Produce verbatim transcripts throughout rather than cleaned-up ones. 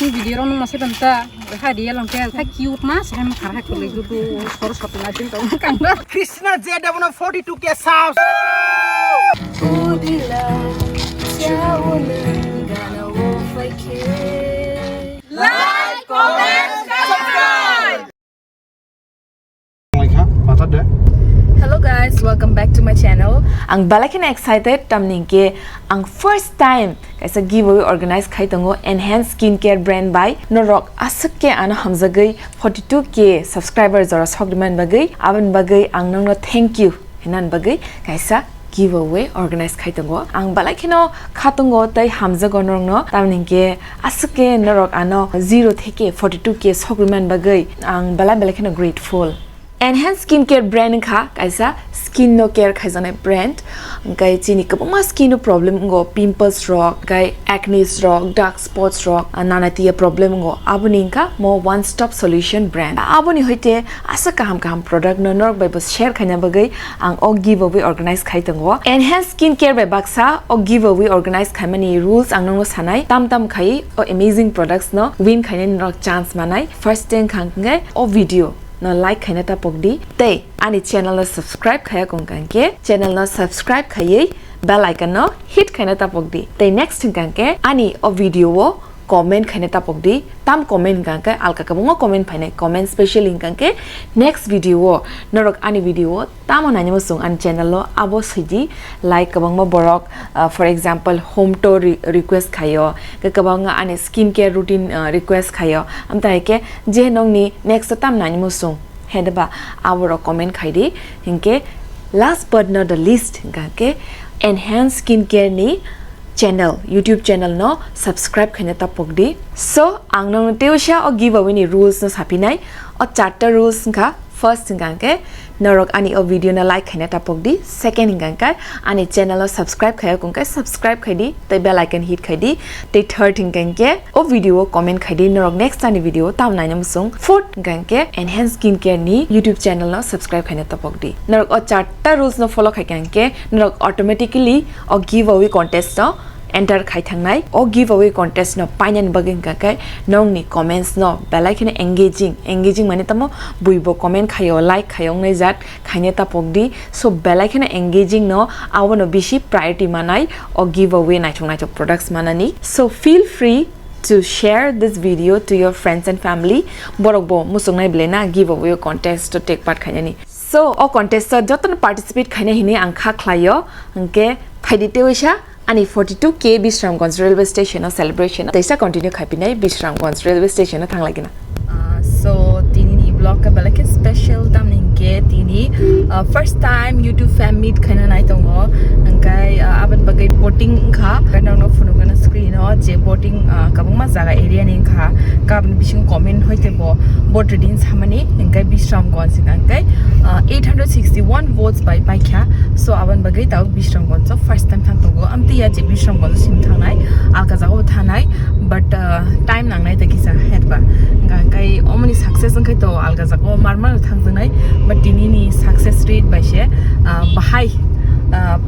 Ni video rok nung masai banta, hai dia lang khe, hai cute ma, sai ma khar hai khulai du du, sor sot na chin tong kang da. Krishna J W forty-two K subs. Like, comment, subscribe. Hello guys, welcome back to my channel. Ang belai kheno excited, tamni hwnkhe ang first time kaisa giveaway organize khai tongo Enhance Skincare brand bai. Norok aswk khe ano hamjagwi forty-two K subscriber jora sok rimani bagwi, aboni bagwi ang nokno thank you hinani bagwi kaisa giveaway organize khai tongo. Ang belai kheno kha tongo tei hamjago norokno, tamni hwnkhe aswk khe norok ano zero theke forty-two K sok rimani bagwi ang belai belai kheno grateful. Enhance Skincare brand wngkha kaisa skin no care khaijaknai brand. Hwnkhe chini kwbangma skin no problem wngo, pimples rok, hwnkhe acnes rok, dark spots rok, ah, nana tiya problem wngo. Aboni wngkha mo one stop solution brand. Aboni hoite aswk kaham kaham product no norok bai bo share khaina bagwi ang o giveaway organize khai tongo. Enhance Skincare bai baksa o giveaway organize khaimani rules ang nokno sanai. Tam tam khai o amazing products no win khainani norok chance manai. First thing wngkha hwnkhe o video no like khaina tapok di, tei ani channel no subscribe khaya kong kang khe channel no subscribe khaiwi bell icon no hit khaina tapok di, tei next hwnkha khe ani o video o comment khaina tapok di. Tam comment hwnkha khe alka kwbangma comment phainai, comment special hwnkha khe next video o norok ani video o tamo nainwi muchung ani channel o abo sidi, like kwbangma borok, ah, for example home tour re-, request khaio, khe kwbangma ani skin care routine, ah, request khaio, amtwi hai khe je nokni next o tam nainwi muchung hedeba aborok comment khaidi. Hinkhe last but not the least hwnkha khe Enhance Skincare ni channel, YouTube channel no subscribe khaina tapok di. So ang nokno tei usa o giveaway ni rules no saphinai. O charta rules wngkha, first hwnkha khe norok ani o video no like khaina tapok di, second hwnkha khe ani channel no subscribe khaya kong khe subscribe khai di, tei bell icon hit khai di, tei third hwnkha khe o video o comment khai di norok next ani video o tam naina muchung, fourth hwnkha khe Enhance Skincare ni YouTube channel no subscribe khaina tapok di. Norok o charta rules no follow khai khe norok automatically o giveaway contest no enter khai thangnai. O giveaway contest no painani bagwi hwnkha khe nokni comments no belai kheno engaging, engaging mane tamo buibo comment khaio, like khaio wngnai jat khaina tapok di. So belai kheno engaging no, abono bisi priority manai o giveaway naithok naithok products manani. So feel free to share this video to your friends and family. Borok bo muchungnai belai na giveaway contest o take part khainani. So o contest o jotono participate khaina hinwi ang kha khlaio, hwnkhe phaidi tei uisa ani forty-two K Bisramganj railway station o celebration teisa continue khaipinai Bisramganj railway station o thanglaikina. Ah, so tini ni vlog ka belai khe special, tamni hwnkhe tini, ah, first time YouTube fan meet khaina nai tongo, hwnkhe, ah, aboni bagwi boating wngkha, hwnkhe nokno phunukgwno screen o je boating, ah, kwbangma jaga area ni wngkha, kabni bising comment hoite bo boat riding samani, hwnkhe Bisramganj hwnkhe, ah, eight hundred sixty-one votes bai paikha. So aboni bagwi tabuk Bisramganj o first time thang tongo. Amtwi ya je Bisramganj o simi thangnai, alka jagao thangnai, but, uh, time nangnai tei kisa hetba. Hwnkha kai omoni success wngkhai to alka jagao mar mar thangjaknai, but tini ni success rate bai se, uh, bahai, uh,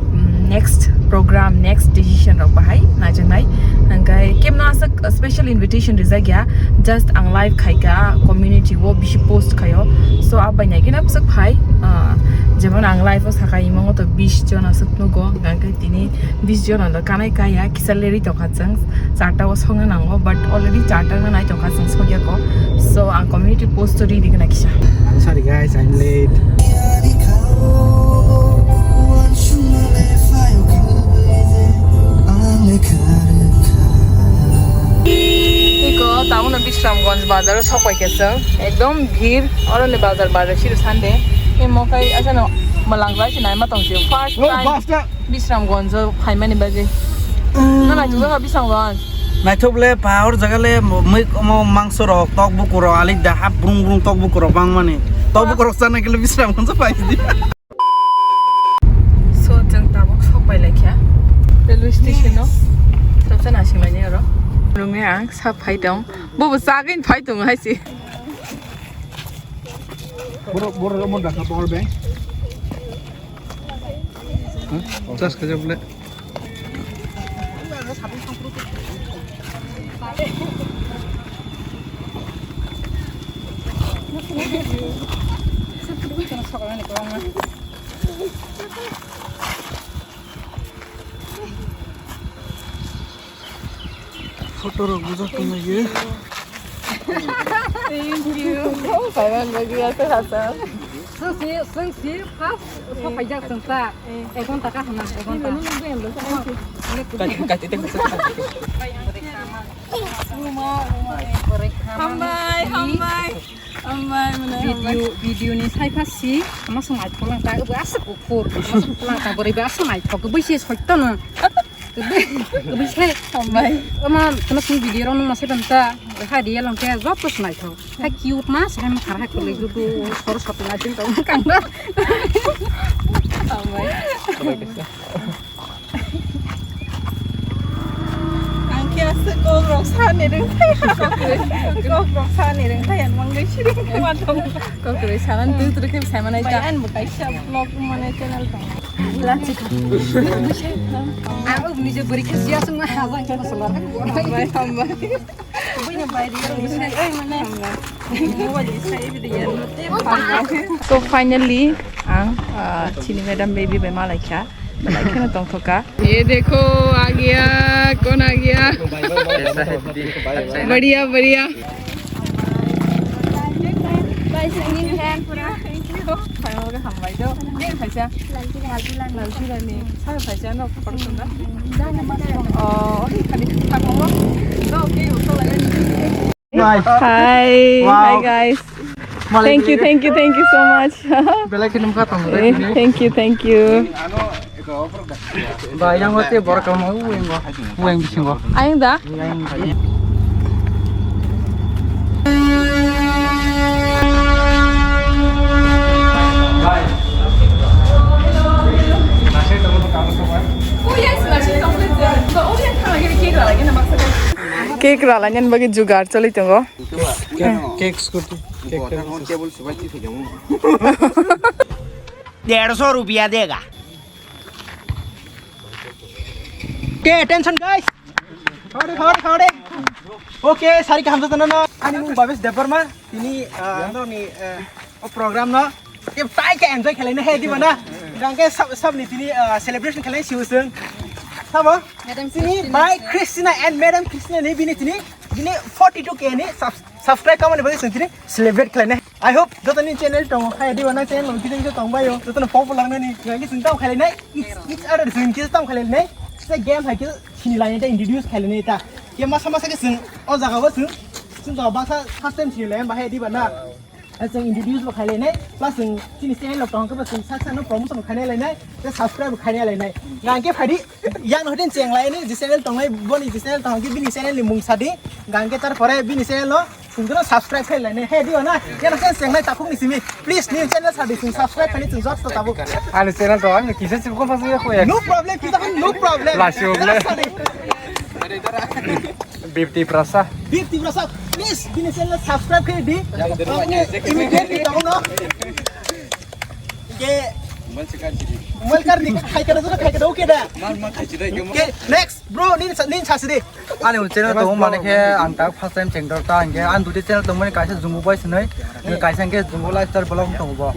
next program, next decision rok bahai naijaknai. Hwnkha kemno aswk special invitation rijak ya, just ang live khaika, community o bisi post khaio, so abai nai khe na bwswk phai, uh, jemon ang live o saka imango to bis jon aswk nugo, hwnkha khe tini bis jon ano kanai kaya kisa leri tongkha chwng, charta o songna nango, but already charta wngna nai tongkha chwng sokya ko. So ang community post o riri gana kisa. I'm sorry guys, I'm late. Iko tamono Bisramganj bazar o sokpai khe chwng ekdom bhir, oro ni bazar bazar siro Sunday. Imo kai asano malang bai se naima tong sio first time. Bisramganj o phaimani bagwi. No naitukjakha Bisramganj. Naithok le pa, or jaga le mui, omo mangso rok, tok buku rok, alik da hap brung brung tok buku rok bangmani. Tok buku rok chana kile Bisramganj o paidi. So, chwng tabuk sok pai laikha railway station o. Yes. Sabsa nasing laini oro. Rungni ang sa phai tong. Bobo sagin phai tong hai si. Borok, borok, borok dakha power bank. Huh? Charge khaja bole. Photo rok bujak tonglaio. Thank you. Kaiman bagwi asa kasa. Sengsi, sengsi, first, so paijak sengsa. Ek ghonta ka hwnna, ek ghonta. Kati, kati, kati. Hambai, hambai. Hambai, mane, hambai. Video, video ni sai pha si, ama song ai pholang ta, abo asa kukur, ama song pholang ta, bore ba asa ai thok, bai se soi ta no. Bai se. Hambai. Ama, kana song video rong ma se dan ta, ha dia lang te, job to snai thok. Ha cute ma, sa ma khara ha kule du du, sor sot na jin to kang da. Hambai. Ang khe aswk kok rok sani rwngthai. Kok rok sani rwngthai ang mangwi siring ma tong. Kok rok sanan tu tu khe sai manai ta. Bai an bo kaisa vlog mane channel tong. Lachi. Ang uk nije bari khe siya sung ma ha jang khe sala. Hambai, hambai. Buina bai real ni sai oi mane. Mobile ni sai video no te. So finally ang, ah, chini madam baby bai malai kha. Belai kheno tongthok kha. Ye dekho, aa gaya, kaun aa gaya? Badhiya, badhiya. Bai, singing fan pura. Thank you. Thank you. Hambai do. Nini phaisa? Lalchirani. Lalchirani. Sir phaisa no photo sunda. Oh, okay, khani thangmo. No, okay, okay, lagani. Hi. Hi. Wow. Hi, guys. Malai thank you, thank you, thank you so much. Belai khe nung kha tong. Eh, thank you, thank you. Ba, yang hote borok kamo ueng go. Ueng bisingo. Ayang da? Yang. Cake ralainani bagwi jugar choli tongo. Cake, cake scooty. Cake table. Table subai twi thaijamu. Derso rupiya dega. Okay, attention guys. Khawde, khawde, khawde. Okay, sari kaham jatana no. Ani mung Bhabesh Debbarma. Tini, ah, nokni, ah, o program no. Ke tai ke enjoy khelaina he diba na. Dang ke sab, sab ni tini, ah, celebration khelaina siu sung. Sabo? Madam tini Christina. By Christina and Madam Christina ni bini tini, bini forty two K ni subs-, subscribe kamani bagwi sung tini celebrate khelaina. I hope joto ni channel tongo, hai diba na channel kisa kisa tong baio, joto no popular nani, ngai sing tong khalai nai, each, each other sing kisa tong khalai nai, se game hai kisa sini lai nai ta introduce khalai nai ta. Ke masa masa ke sing, o jaga bo sing, sing jaga baksa first time sini lai ba hai diba na. Sing introduce bo khalai nai, plus sing sini channel tong ke ba sing saksa no promotion khalai lai nai, te subscribe khalai lai nai. Ngai ke phadi, yang no hoten cheng lai nai, je channel tong lai, boni je channel tong ke bini channel ni mung sadi, ngai ke tar pore bini channel lo, Sungkeno subscribe khai lainai. He diyo na. Yana sen sengnai takhuk ni simi. Please ni channel sadi sung subscribe khai ni sung jot to tabuk. Ani channel to ang kisa sibuk pa sung ya ko ya. No problem, kita kan no problem. Lasi oble. Sadi. Bip Tiprasa. Bip Tiprasa. Please bini channel subscribe khai di. Immediately tabuk no. Ke. Mobile kar di khai kada khai kada okay da. Mal mal khai chidai ke mo. Ke next bro ni ni sasi di. Ani channel tongo mane khe ang tak first time chengdor ta hingke ang duti channel tongmani kaisa Jumbo Boys hinui, kaisa hingke Jumbo Lifestyle Vlog tongo bo.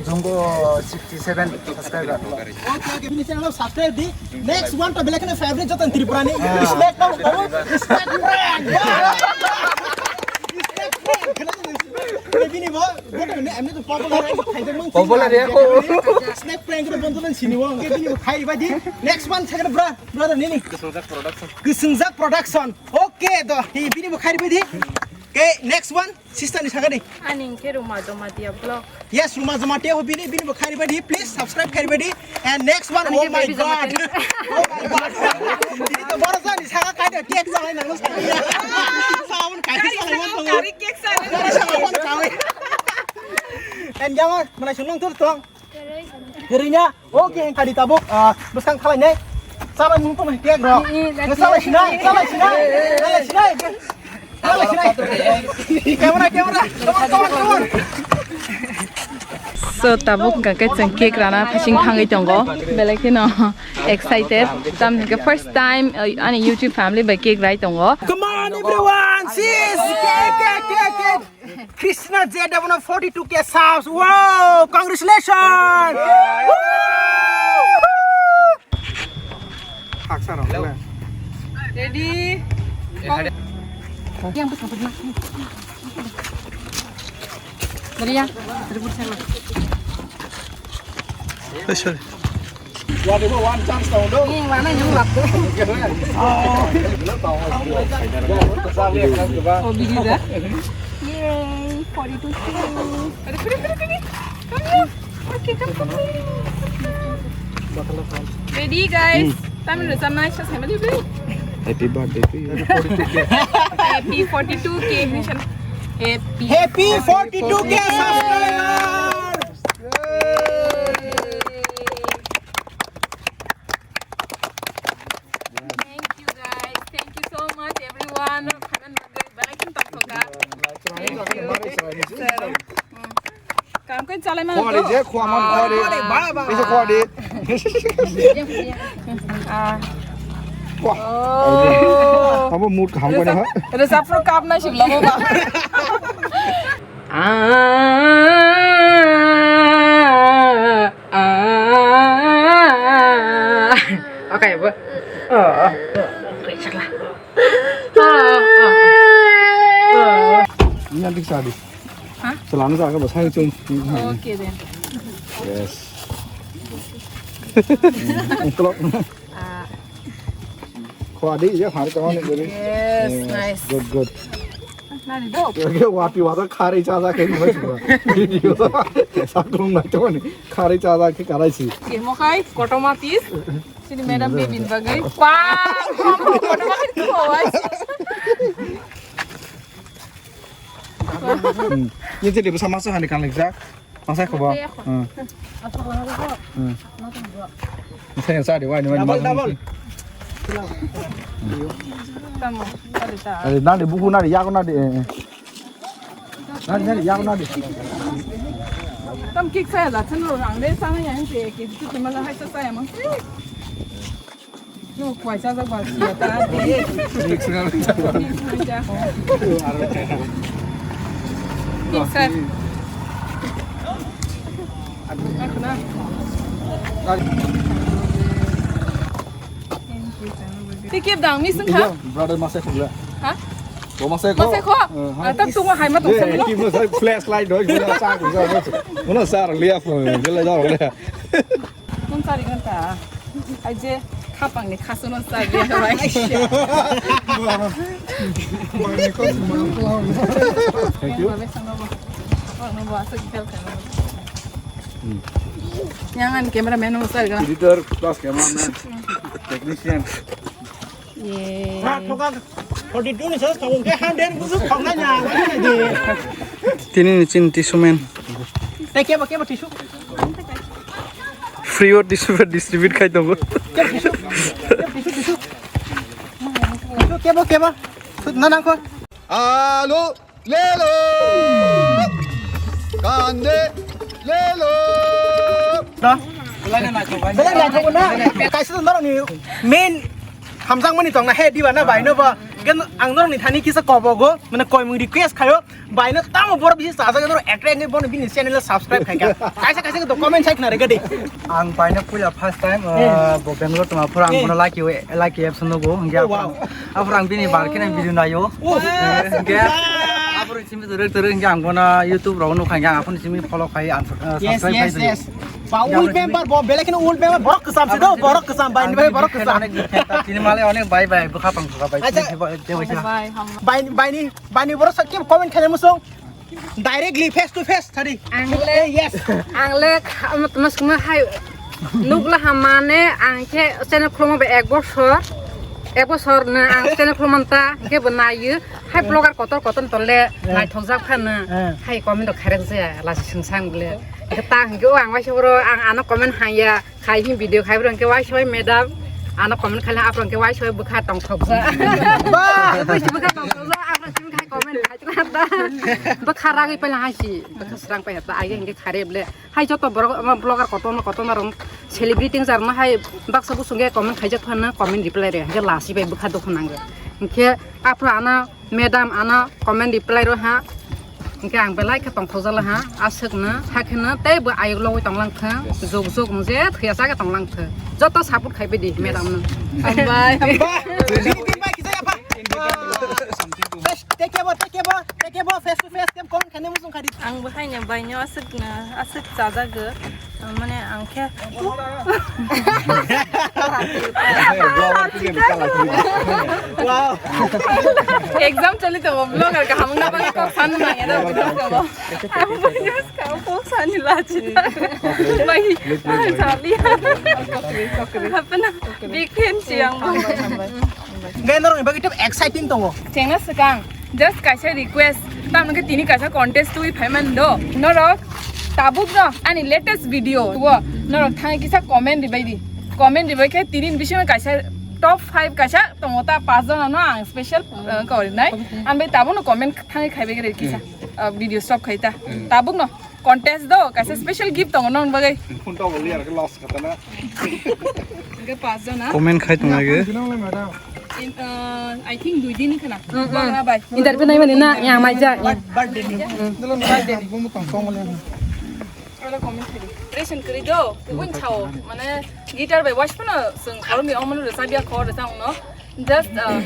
Jumbo sixty seven subscriber. Okay, okay, bini channel subscribe di. Next one to belai kheno favorite joto Tripura ni. Respect no, respect brand. Respect brand. Bini bo, popular ya ko. Respect brand ko bonto sini wo. Bini bo khai ba di. Next one second bro. Brother nini? Kwswngjak Production. Kwswngjak Production. Okay, do. Hi, bini bo khai ribadi. Okay, next one. Sister ni sagadi. Ani hingke Ruma Jamatia vlog. Yes, Ruma Jamatia ho bini, bini bo khai ribadi. Please subscribe khai ribadi. And next one, oh my God. Oh my God. Bini to boro jani saga kai de cake salai nang. Sabun kai salai man. Kari cake salai. Kari salai man kai. And yawa, mana sunung tur tong. Kirinya, okay, hingkha di tabuk, ah, bwskang khalai nai. Chalai mung tong cake rok. Chalai sinai, chalai sinai, chalai sinai. Chalai sinai. Camera, camera. Come on, come on, come on. So, tabuk hingkha khe chwng cake rana phasing thangwi tongo. Belai kheno excited. Tam hingkha first time, uh, ani YouTube family bai cake rai tongo. Come on, everyone. Cheers. Cake, cake, cake, cake. Krishna J Debona forty-two K subs. Wow, congratulations. Haksa rok le. Ready? Yang betul betul. Dari ya, dari pusat lah. Eh, sorry. Ini mana yang lap tuh? Oh, biji dah. Yay, forty-two K. Ready, guys? Tamil rwchapnai sa saimani bwlwi. Happy birthday to you. Happy forty-two K mission. Happy Happy forty-two K subscribers. Thank you, guys. Thank you so much, everyone. Khanan bagwi belai kheno tongthokha. Thank you. Sir. Hmm. Kam khe chalai mano. Khwari to? Je, khwa man, khwari. Khwari, bye, bye. Ese khwari. Ah. Wah. Oh. Abo mood kaham kone ha. Rwchap-, rwchapro kap nai sibla mo ba. Ah, ah. Okay, bo. Ah, ah. Ini nanti sadi. Hah? Celana sa ka basai cung. Okay then. Yes. Klok. Ah. Khwadi ya hari tawani guri. Yes, nice. Good, good. Nani do? Oke, wati wata khari chaja khe ni video. Saklung nai tawani khari chaja khe karai si. Kemo khai kotomatis. Sini madam bebin bagai. Pa, kotomatis ko wai. Hmm. Ini jadi bersama saya ni kan leksa. Masai khobo. Masai khobo. Hmm. Hmm. Masai yang sadi wani wani. Double, double. Tamo, tadi ta. Ari nadi buku nadi yago nadi. Eh, eh. Nadi nadi yago nadi. Tam kik saya lah, channel orang deh sana yang sih, kik itu cuma lah hai saya mang. Yo, kuaisa jak ba siya ta. Pizza. Thank you, sir. Thank you, sir. Thank you, dang, mi sung ha? Brother, masai khobla. Ha? Bo masai kho. Masai kho? Eh, ha. Ah, tak tunggu hai ma tong. Eh, samlo. Ki mo sai flashlight doi, mo sa ko sa. Mo sa liya phone, gele da le. Nung sari ngan ta. Ai je khapang ni khasu no sari ya bai. Thank you. Yang an cameraman no sari kan. Editor plus cameraman, technician. Ye. Forty-two ni sales thong ke hundred busu thong na nya. Tini ni chin tissue man. Tei kebo, kebo tissue. Free o tissue paper distribute khai tongo. Kebo tissue. Kebo tissue. Tissue kebo, kebo. Sut na nang ko. Alo. Lelo! Kande! Lelo! Da? Belai naithok na. Kaisa norokni main hamjakmani tongna he diba na bai no ba. Gen ang norokni thani kisa kobogo, mane koimung request khayo. Bai no tamo boro bisi chajak norok ekre ekre bono bini channel subscribe khaika. Kaisa kaisa to comment sai khna rega de. Ang bai no puila first time, eh, bo Bangalore tongma phuru ang bono lucky, lucky apps nugo. Hingke wow. Aphuru ang bini bar khe nang video nayo. Oh. Hingke aphuru simi teruk teruk hingke ang bono YouTube rok nukha hingke ang aphuru simi follow khai ang, uh, yes, subscribe yes, khai yes. Ba old member bo belai kheno old member borok kwcham se do, borok kwcham bai ni bai borok kwcham. Tini male onek bai bai bwkha pang bwkha bai. Acha. Bai bai ni bai ni borok sa kim comment khai musong. Directly face to face tadi. Ang le, eh, yes. Ang le kha-, mas kuma hai nukla hamane ang khe channel khuluma ba ek bosor. Ek bosor na ang channel khuluma ta ke bo nayo. Hai vlogger kotor kotor to le naithok jak phano. Eh. Hai comment rok khairok jaya lasi sungsang bole. Ke ta hingke o ang waisa boro ang ano comment haya. Khai hing video khai bwrang ke wai soi madam. Ano comment khai lang aprang ke wai soi bwkha tong thok ja. Ba! Bwkha tong thok ja, aprang simi khai comment khai tra ta. Bwkha ragwi pela hai si, bwkha srang pai ta, age hingke khare ble. Hai joto borok, ama vlogger kotorma, kotorma rok celebrity wng jar no hai baksa busung ke comment khai jak phan na comment reply re, hingke lasi bai bwkha dukhu nang. Hingke aprang ano madam ano comment reply ro ha. Hwnkhe ang belai khe tongthokjala ha, aswkno, hakheno teibo ayuk logwi tonglang thwng, jug jug mung je thwiya chakhe tonglang thwng. Joto support khaibai di madam no. Hambai. Face, take care bo, take care bo, take care bo, face to face, tem comment khaina muchung khadi. Ang bo haino baino aswkno, aswk chajago. Mane ang khe Wow. Exam choli tongo, vlogger kaham wngna bagwi kok sano nangya na bujo tongo. Ang bujo tongo, kok sani lachi. Bai, chali. Hapna, big fan si ang. Gai norokni bagwi tei exciting tongo. Chengna swkang, just kaisa request, tamni khe tini kaisa contest twi phaiman do. Norok tabuk no ani latest video o norok thangwi kisa comment ribai di. Comment ribai khe tini bisingo kaisa top five kaisa tongo ta pas jona no ang special, uh, kori nai. Ang bai tabuk no comment thangwi khaibai khe kisa, uh, video stop khai ta. Tabuk no. Contest do, kaisa special gift tongo nong bagwi. Phone to boli ar loss kata na. Hwnkhe pas jona. Comment khai tong lagi. In, uh, I think dui din khana. Interview nai mani na, yang mai ja. Birthday ni. Birthday ni. Alo comment khai. Ration kri do, kubun chao. Mane guitar bai wash pano sung khormi omano resa bia khor resa ongno. Just, uh,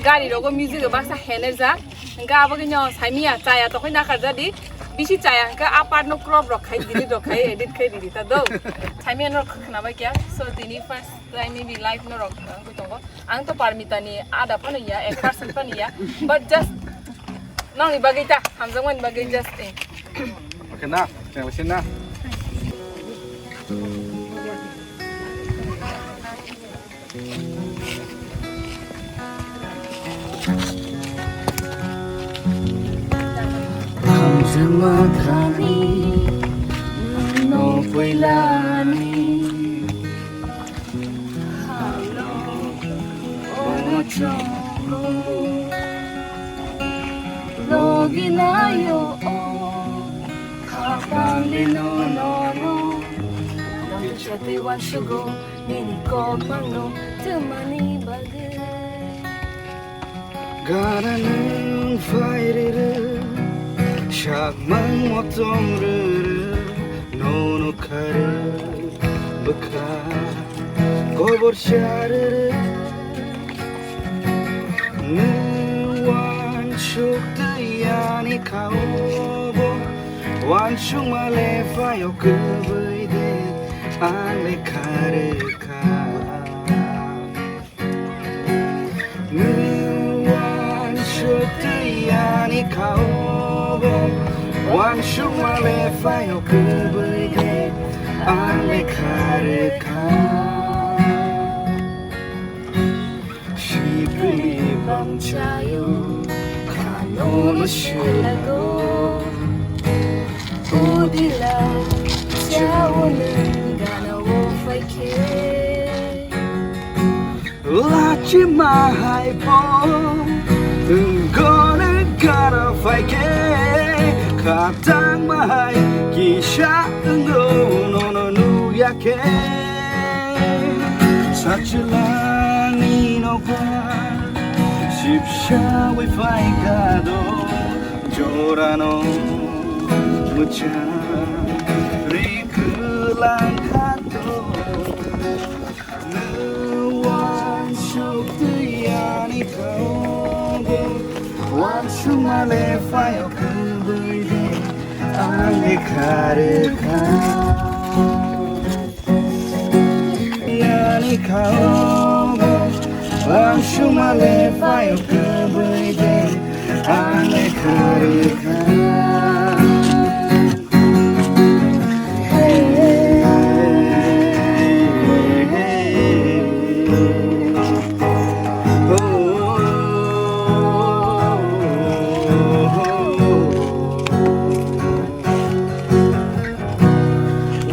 gari rogo music baksa hener jak. Hingke abo khe no saimia chaya tokoi nakar jadi. Bisi chaya hingke a part no crop rok khai delete rok khai edit khai riri ta do. Saimia no khna bai kya. So tini first time ni live no rok ang tongo. Ang to Parmita ni ada phano ya, ek percent phano ya. But just nang ni bagwi ta, hamjak mani bagwi just, eh. Okay na, yang sini na. Hamjama thani no puilani halo ono chongo logi nayo o khapang lino nono chati wansugo. Nini kok mangno twmani bagwi. Gana nwng phai rwrw, sakmang motom rwrw, nono kharw bwkha kobor cha rwrw. Nwng wansuk twi ani kha-o bo, wansukma le phai-o kwbwi de, ang le kharw kha. Nwng wansuk twi ani kha-o bo, wansukma le phai-o kwbwi de, ang le kharw kha. Sipri bangchayo khano no selago. Udila chao nwng gana o phaikhe. Lachi mahai po nwng gana gana phaikhe. Khatang mahai kisa wngro nono nuyakhe. Sachwlangni nokha sipsa wi phaikha do, jorano mwchang ri kwlangkha do. Nwng wansuk twi ani kha-o bo, wansukma le phai-o kwbwi de, ang le kharw kha. Yani kha-o bo, wansukma le phai-o kwbwi de, ang le kharw kha.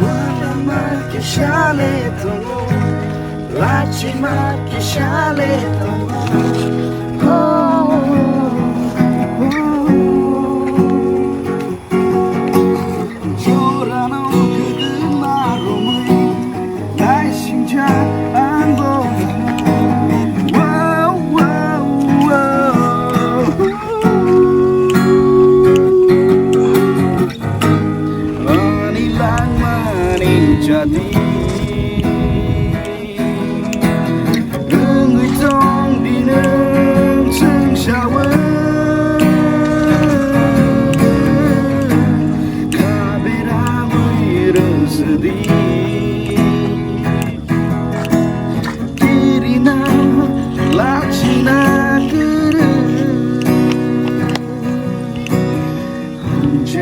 Wala ma kisa le tongo, lachi ma kisa le tongo. Oh, oh, oh. Jorano kwdwma romwi naisingjak ang bo. Wow, wow, wow.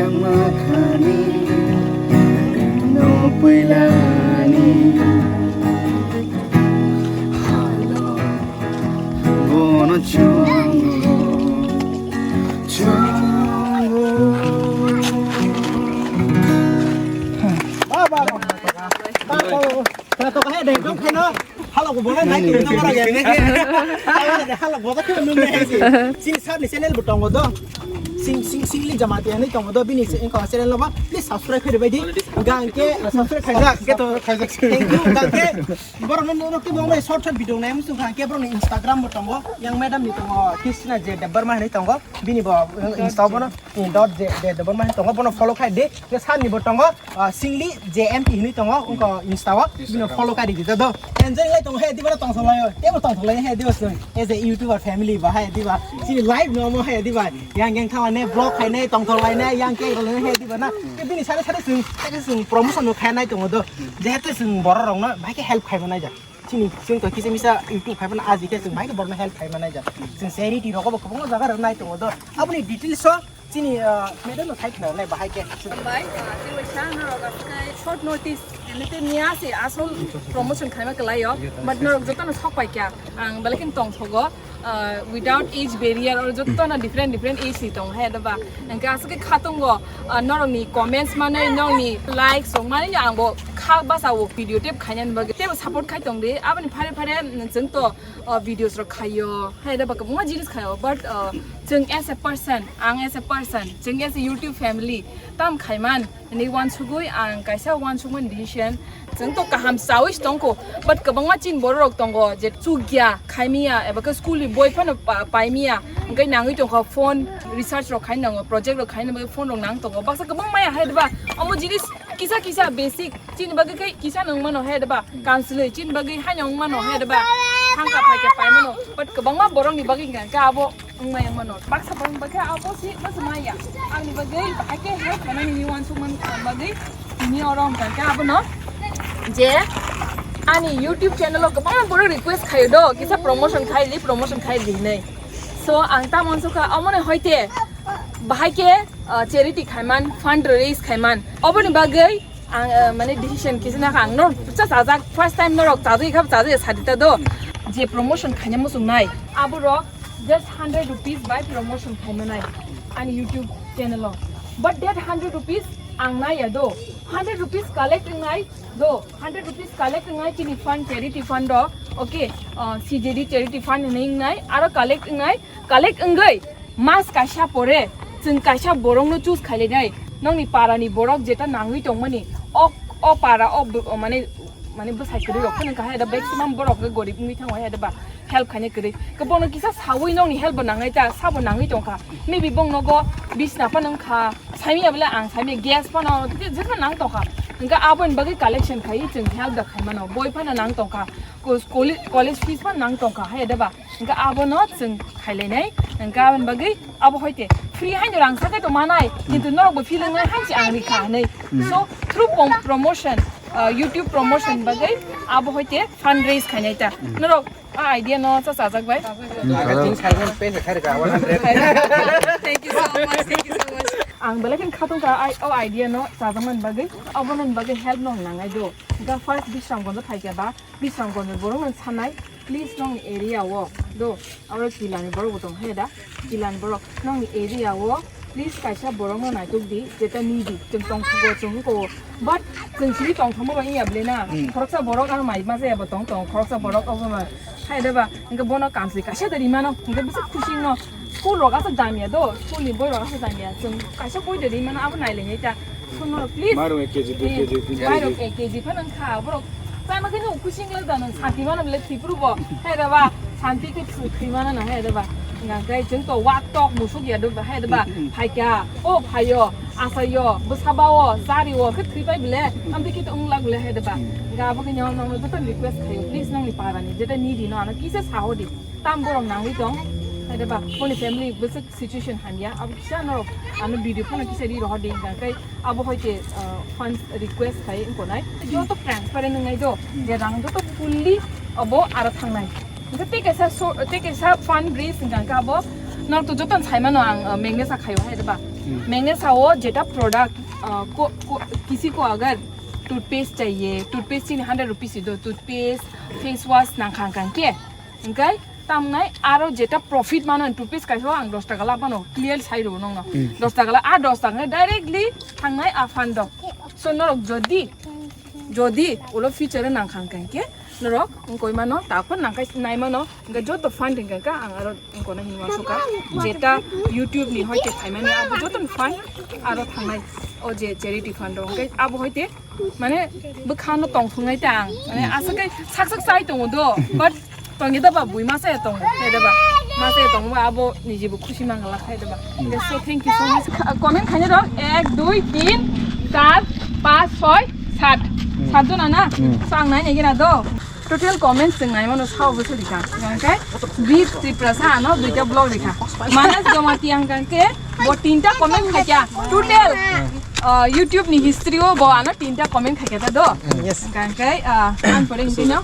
Mathani no puilani halo bono chungo chungo. Ba, ba, ba. Ba, ba, ba. Tara to kahai dai dong khaino. Halok bo bolai nai tong tong rok ya. Halok bo ta khum nung nai si. Sini sab ni channel bo tongo do. Sing sing sing li jama ti ani tongo do bini se ko channel lo ba. Please subscribe khe bai di. Gang ke subscribe khai jak ke to. Thank you gang ke. Borok no no ke bo mai short short video nai musu gang ke borok ni Instagram bo tongo. Yang madam ni tongo Krishna J Debbarma ni tongo. Bini bo Insta bo no dot J Debbarma ni tongo. Bono follow khai di. Ke sab ni bo tongo. Ah, singli J M T hinwi tongo, wngkha Insta o, bini follow kari di do. Enjoy lai tongo he diba tongthok lai o. Tebo tongthok lai he diba soi. As a YouTuber family ba he diba. Sini live no mo he diba. Yang yang thawa ne vlog khai ne tongthok lai ne yang ke role he diba na. Ke bini sare sare sung, sare sung promotion no khai nai tongo do. Jehetu sung borok rok no bai ke help khai nai ja. Sini sung to kisa misa YouTube khai na aji ke sung bai ke borok no help khai nai ja. Sung charity rok bo kwbangma jaga rok nai tongo do. Aboni details o Chini, ah, madam no thai khna nai bahai khe. Bai, ah, tei waisa norok aswk short notice, emite niya se asol promotion khaima kwlai o, but norok joto no sok pai kya, ang belai khe tong thogo, ah, without age barrier or joto no different different age ni tong hai da ba, ang khe aswk khe khatung go, ah, norok ni comments manwi, norok ni likes rok manwi ang bo kha basa o video tape khaina ni bagwi tei bo support khai tong di, aboni phare phare, mm, chwng to o videos rok khaio, hai da ba kwbangma jinis khaio, but, uh, chwng as a person, ang as a person, chwng as a YouTube family, tam khaiman, ni uansugui ang kaisa uansukmani decision, chwng to kaham saui tongkho, but kwbangma chin borok rok tongo, je chukya, khaimiya, eba khe school ni boi phano pa-, paimiya, hwnkhe nangui tongkha phone research rok khai nango, project rok khai nango, phone rok nang tongo, baksa kwbangma ya hai da ba, omo jinis kisa kisa basic, Chini bagwi khe kisa nung mano he deba, kanslwi chini bagwi haino wng mano he deba, thangka phaikhe pai mano, but kwbangma borokni bagwi hwnkha khe abo wngmaya wng mano, baksa borokni bagwi abo se bwswk maya, angni bagwi bahai khe help khainani hinwi uansukmani bagwi tini oro wngkha khe abono je ani YouTube channel o kwbangma borok request khaio do, kisa promotion khai di, promotion khai di hinwi, so ang tamo uansukha omono hoite bahai khe, uh, charity khaiman, fund raise khaiman, oboni bagwi Ang, eh, mane decision kisa na ang no cha chajak first time norok chajak kha chajak sadi ta do je promotion khaina muchung nai aborok just hundred rupees by promotion khaima nai ani YouTube channel o, but that hundred rupees ang nai ya do, hundred rupees collect nai do, hundred rupees collect nai chini fund charity fund do, okay, uh, C J D charity fund hinwi nai aro collect nai, collect wngwi Mas kaisa pore chwng kaisa borokno choose khailai nai, nokni para ni borok jeta nangwi tongmani, o, o para o bo-, mane, mane bwsai kwrwi rok phano wngkha hai da, maximum borok khe gorib wngwi thango hai da ba, help khaina kwrwi. Khe bono kisa sawi nokni help bo nangnai ta, sabo nangwi tongkha. Maybe bong nogo bisna phano wngkha, saimya bole ang saimya gas phano, je phano nang tongkha. Hwnkhe aboni bagwi collection khai chwng help da khai mano, boi phano nang tongkha, ko-, koli-, college fees phano nang tongkha hai da ba. Hwnkhe abono chwng khailainai, hwnkhe aboni bagwi abo hoite free haino rang sakhe to manai, kintu norok bo feeling nai hai se ang rikha hinwi. So through pom-, promotion, uh, YouTube promotion bagwi abo hoite fundraise khainai ta. Norok a idea no cha chajak bai. Thank you so much, thank you so much. Ang belai khe khatung kha ai, o idea no chajakmani bagwi, abono bagwi help no nangnai do. Ga first Bisramganj phai khe ba, Bisramganj ni borok no sanai, please nokni area o do, aro Chilani borok bo tong he da, Chilani borok nokni area o please kaisa borok no naitok di, jeta ni di, chwng tong thugo chwng huko, but chwng sini tong thangma ba iya ble na, khoroksa borok ang mai ma jaya bo tong tong, khoroksa borok obo ma hai da ba, hwnkhe bono kamsli kaisa da rimano, hwnkhe bwswk khusi wngno, school rok aswk damya do, school ni boi rok aswk damya, chwng kaisa boi da rimano abo nailainai ta. Sono, please. Mairung ek K G, dui K G, tin K G. Mairung ek K G phano wngkha, borok chana khe no kuching le da nang santi mano bole thipru bo. Hai da ba, santi khe thwi mano na hai da ba. Nga kai chwng to wak tok musuk ya do hai da ba. Phaikha, o phaio, asaio, bwsaba o, chari o, khe thwi pai bole. Amtwi khe to wng lak bole hai da ba. Nga bo khe nyaw nang joto request khayo, please nang ni para ni, jeta ni di no ano kisa saho di. Tam borok nangwi tong. Hai da ba, boni family bwswk situation hamya, abo kisa norok ano video phano kisa ri rohor de hwnkha khe abo hoite, ah, funds request khai wngkha nai. Joto transparent wngnai do, je rang joto fully abo aro thangnai. Hwnkhe tei kaisa so-, tei kaisa fund raise hwnkha khe abo, Norok to joton saimano ang, uh, Magnesa khaio hai ba. Hmm. Magnesa o jeta product, uh, ko, ko, kisi ko agar toothpaste chahiye, toothpaste chini hundred rupees do, toothpaste, face wash nang khang khang ke. Hingkai tamnai aro jeta profit mano toothpaste kaiso ang dos taka la mano clear sai ro nongno. Hmm. Dos taka la, a dos taka nai directly thangnai a fund do. So norok jodi, jodi ulo future nang khang khang ke, norok wngkoi mano, takhor nang kai nai mano, hingke joto fund hingke ka ang aro wngkona hinwi uansukha, jeta YouTube ni hoite phaimani abo joto fund aro thangnai o je charity fund rok, hingke abo hoite mane bwkhano tongthungnai ta ang, mane aswk kai sak sak chai tongo do, but tongya da ba bui masa ya tongo, khai da ba masa ya tongo, abo niji bo khusi mangala khai da ba. Hingke so thank you so much. Comment khainai rok ek, dui, tin, char, panch, choi, sat. Hmm. Sat jona na? Hmm. So ang nai nai gina do. Total comments chwng nai mano sao bo suri kha. Hingke Bip Tripura sa ano duita blog rikha. Manas Jamatia hingke bo tinta comment khaikya. Total, uh, YouTube ni history o bo ano tinta comment khaikya ta do. Yes. Hingke, uh, ang pore hindi no.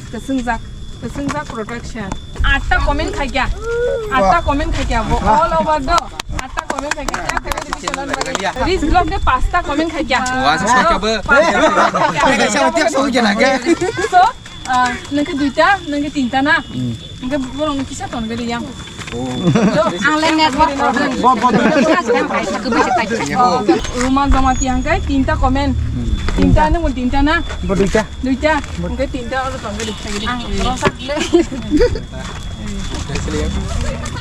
Kwswngjak, Kwswngjak Production. Atta comment khaikya. Atta comment khaikya. Bo all over do. Atta comment khaikya. Kya khaikya dibi channel bagi. Rich Vlog de pasta comment khaikya. Wah, so kya ba? Pasta comment khaikya. Kaya siya tiap so kya na kya? So, ah, nangke duita, nangke tinta na. Nangke borong kisa ton gari yang. Ang le network problem. Bo, bo, bo. Ruma Jamatia hingke tinta comment. Tinta nung tinta na? Bo duita. Duita. Hingke tinta oro tong gadi. Ang rosak le.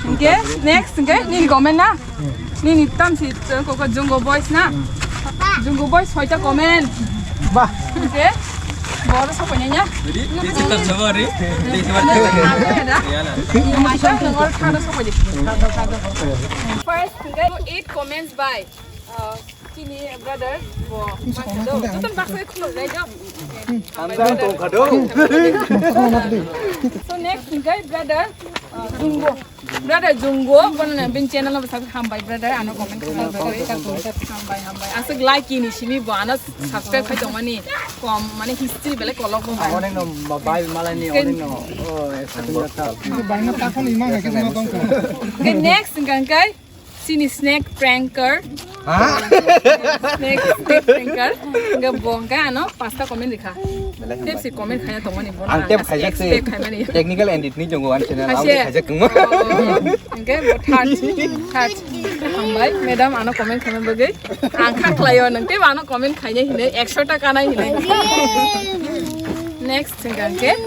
Hingke next hingke nini comment na? Nini tamsi koko Jungo Boys na? Jungo Boys soita comment. Bah. Hingke boro sokoi nanya. Jadi, di situ coba ri. Di situ coba. Iya lah. Iya lah. Nungor thana sokoi di. First, eight comments by, uh, chini brother, bo, baksa do. Joton baksa khulok lai do. So next, guys, brother, uh, Jungo. Brother Jungo, bono na bin channel no bwsajak hambai brother, ano comment khaijak brother. Hambai, hambai. Aswk like ni simi bo ano subscribe khai tongmani kom, mane history belai kolok bo bai. Onek no bai malai ni onek no. Oh, ekdom jata. Bai no takon imang hai khe no tong. Okay, next hingka hingkai chini snack pranker. Ha? Snack, snack pranker. Hingka bo hingka ano pasta comment rikha. Tepsi comment khaina tongmani bo. Ang tep khaijak se. Expect khaimani. Technical edit ni jongo an channel ang khaijak tongma. Hingke bo third, third. Hambai, madam, ano comment khaina bagwi. Ang kha khlaio, nang tep ano comment khaina hinwi, ekso taka nai hinwi. Next, hingke,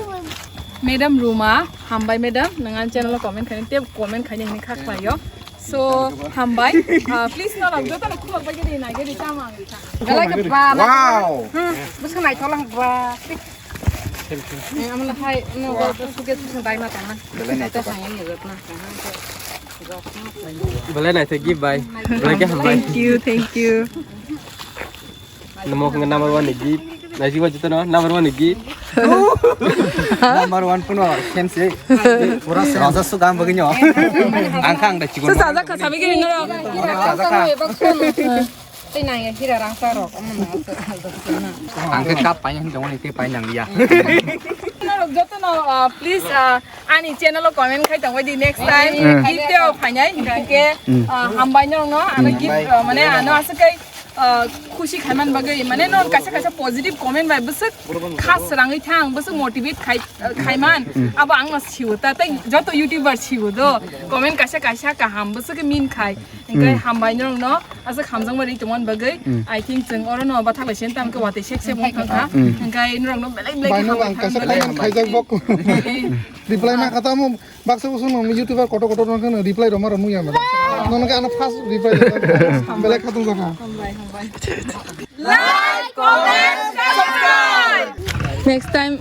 madam Ruma, hambai madam, nang an channel o comment khaina, tep comment khaina hinwi kha khlaio. So, hambai. Ah, please, no, no, joto no khulok bai gidi, nai gidi, tama ang gidi. Galai ke ba. Wow. Hmm, bwswk naithok lang ba. Eh, amla hai, no, go, go, suke, suke, dai ma tama. Belai naithok. Belai naithok, give bye. Belai ke hambai. Thank you, thank you. Namo khe number one ni gift. Naisi wa jito no number one ni gift. Number one puno khensi. Pura se hajar su gam bagwi nyo. Ang khang da chikon. Sa sa ka sabi ke no. Sa sa ka. Tei nang ya hira rang sa rok. Ang khe cup paina hin dong ni tei paina ya. Joto no, uh, please, uh, ani channel o comment khai tong di next time. Gift o phainai hingke, uh, hambai no no ano gift, uh, mane ano aswk kai ah, khusi khaiman bagwi, mane, non kaisa kaisa positive comment bai bwswk kha srangwi thang, bwswk motivate khai, ah, khaiman. Abo ang no siwo ta, tei joto YouTuber siwo do. Comment kaisa kaisa kaham bwswk min khai. Hingke hambai norok no aswk hamjakma ri tongmani bagwi. I think chwng oro no bathak lai sen tam khe watwi sek se bong thang kha. Hingke norok no belai belai khe hambai thang bagwi. Khaijak bok. Reply ma kha tamo. Baksa usung nang YouTuber kotor kotor nang kheno reply roma rok nung ya mada. Nono khe ano first reply rok belai khatung jakha. Hambai, hambai. Like, comment, subscribe. Next time,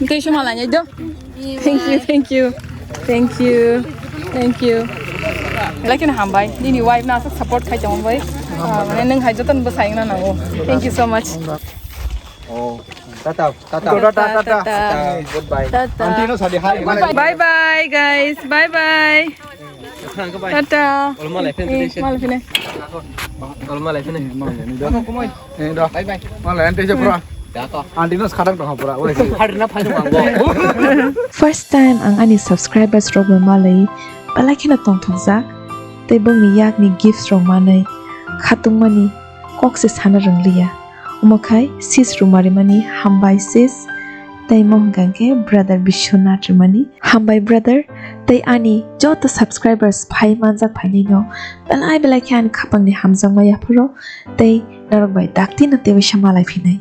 tei suma lai do. Thank you, thank you. Thank you. Thank you. Belai kheno hambai. Nini wife no aswk support khai tong bai. Ah, mane nung hai joton bwsai na nango. Thank you so much. Oh, tata, tata. Tata, tata. Tata, goodbye. Tata. Auntie no sadi hi. Bye bye, guys. Bye bye. Tata. Olma lai phene. Eh, mal phene. Olma lai phene. Eh, do. Bye bye. Mal auntie je pura. Auntie no khadang tong pura. Oi. Khadang na phai tong bo. First time ang ani subscribers rok bai malai. belai kheno tongthokjak, tei bongni yakni gifts rok manwi khatungmani kok se sana rwngliya. Omo khai sis Rumarimani hambai sis, tei mo hwnkha khe brother Biswanath Rimani hambai brother, tei ani joto subscribers phai manjak phainaino belai belai khe ani khapangni hamjakma yapharo tei norok bai dakti no tei waisa malai phinai.